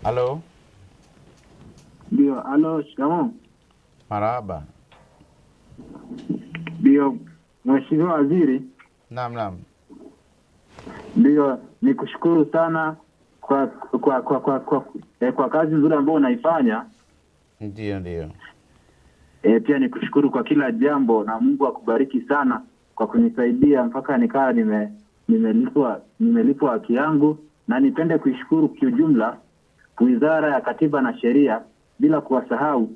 Halo. Ndio, halo, shikamoo. Marahaba. Ndio, Mheshimiwa Waziri. Naam, naam. Ndio, nikushukuru sana kwa kazi nzuri ambayo unaifanya. Ndio, ndio. Pia nikushukuru kwa kila jambo na Mungu akubariki sana kwa kunisaidia mpaka nikawa nimelipwa haki yangu, na nipende kuishukuru kiujumla Wizara ya Katiba na Sheria, bila kuwasahau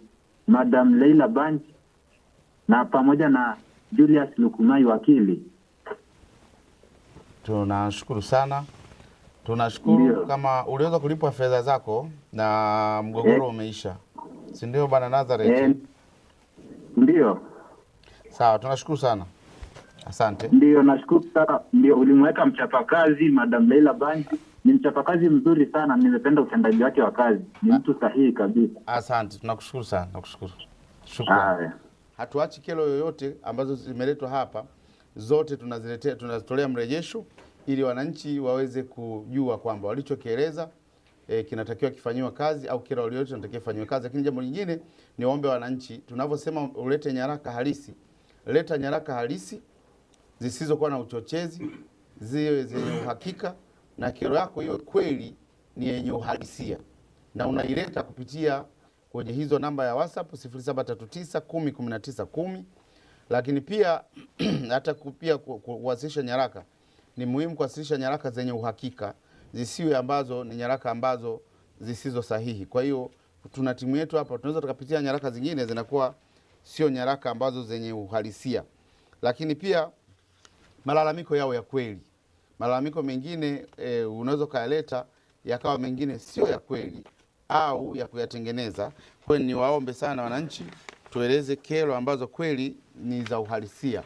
Madam Leila Banj na pamoja na Julius Lukumai wakili. Tunashukuru sana. Tunashukuru. Ndio. Kama uliweza kulipwa fedha zako na mgogoro umeisha. Si ndio Bwana Nazareth? Ndio. Sawa, tunashukuru sana. Asante. Ndio, nashukuru sana. Ndio, ulimweka mchapakazi Madam Leila Banji. Ni mchapakazi mzuri sana, nimependa utendaji wake wa kazi. Ni mtu sahihi kabisa. Asante, tunakushukuru sana, nakushukuru. Shukrani. Hatuachi kero yoyote ambazo zimeletwa hapa, zote tunazitolea mrejesho ili wananchi waweze kujua kwamba walichokieleza kinatakiwa kifanyiwe kazi au kero yoyote inatakiwa ifanyiwe kazi. Lakini jambo lingine ni waombe wananchi, tunavyosema ulete nyaraka halisi, leta nyaraka halisi zisizokuwa na uchochezi, ziwe zenye uhakika na kero yako hiyo kweli ni yenye uhalisia, na unaileta kupitia kwenye hizo namba ya WhatsApp 0739 10 19 10. Lakini pia hata pia kuwasilisha nyaraka ni muhimu kuwasilisha nyaraka zenye uhakika, zisiwe ambazo ni nyaraka ambazo zisizo sahihi. Kwa hiyo tuna timu yetu hapa, tunaweza tukapitia nyaraka zingine zinakuwa sio nyaraka ambazo zenye uhalisia. Lakini pia malalamiko yao ya kweli, malalamiko mengine unaweza ukayaleta yakawa mengine sio ya kweli au ya kuyatengeneza. Kwa hiyo niwaombe sana wananchi tueleze kero ambazo kweli ni za uhalisia.